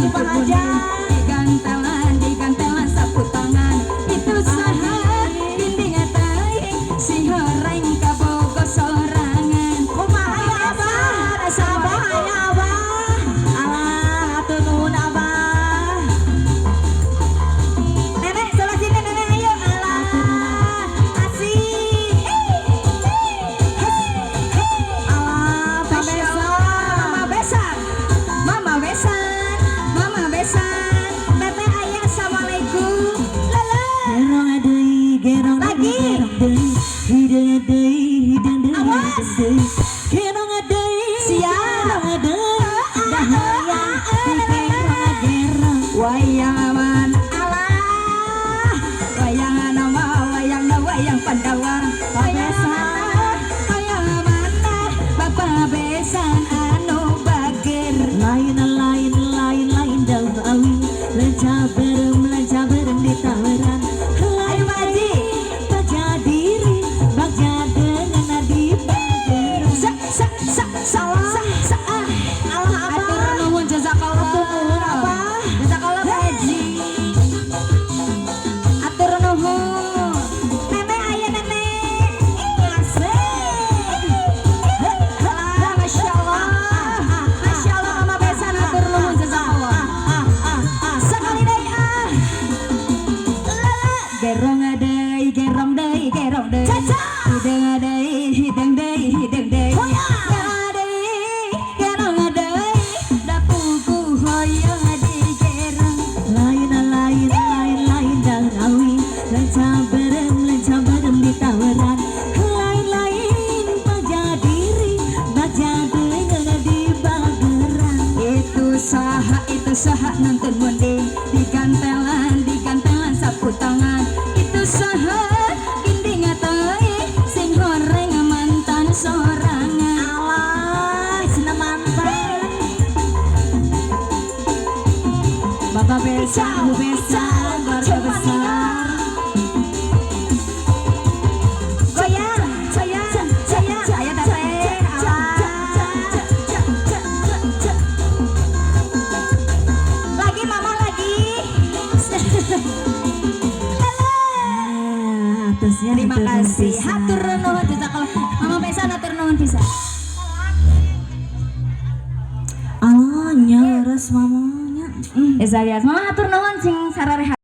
kasih, Pak Hajar. Digantelan, digantelan sapu tangan. Itu saha ginding teuing sing horeng kabogo sorangan. Kumaha ya, Abah? Abah aya, Abah. Alah, hatur nuhun, Abah. Nenek sebelah sini, Nenek, ayo. Alah, asik. Alah, Pak Besan. Mama Besan, Mama Besan, Mama Besan, Teteh ayah, assalamualaikum. Lala. Gerong deui, gerong deui, Lagi. Gerong deui, hideung deui, hideung deui, Awas. Hideung deui. Gerong deui, Siap. Gerong deui, da hayang digerong gerong. Wayang aman, alah. Wayang nama, wayang na wayang Pandawa. Wayang mana, wayang mana, Bapak Besan anu bager. Lain lain lain lain daun awi, lenca berem di taweran. Lain Ayo, Pak Haji. Bagja diri, bagja dengan di bageran. Sa sa sa sa sa sa ah. Alah, Abah. Atur nuhun, jazakallah. Hatur nuhun, Abah. Jazakallah, Pak Haji. Atur nuhun. Nenek aya, Nenek. Asik. Alah, Masya Allah. Masya Allah, Mama Besan, atur nuhun, jazakallah. Sekali deui ah. Lala. Gerong deui, gerong deui, gerong deui. Caca. Hideung deui, hideung deui, hideung deui. Hoya. Gerong deui, gerong deui. Da puguh hoyong digerong. Lain lain lain lain daun awi, lenca berem di taweran. Lain lain bagja diri, bagja dengan di bageran. Itu saha, itu saha nuntun munding, digantelan, digantelan sapu tangan. Itu saha ginding teuing sing horeng mantan sorangan. Alah, cenah mantan. Bapak Besan, Ibu Besan, keluarga besar. Goyang, goyang, goyang, ayo Teteh. Alah. Lagi, Mama, lagi. Ah, atasnya Terima hatur nuhun kasih. pisan. Hatur nuhun, jazakallah. Mama Besan, hatur nuhun pisan. Alah, nya leres mamanya. Biasa biasa. Mama, hatur nuhun sing sararehat.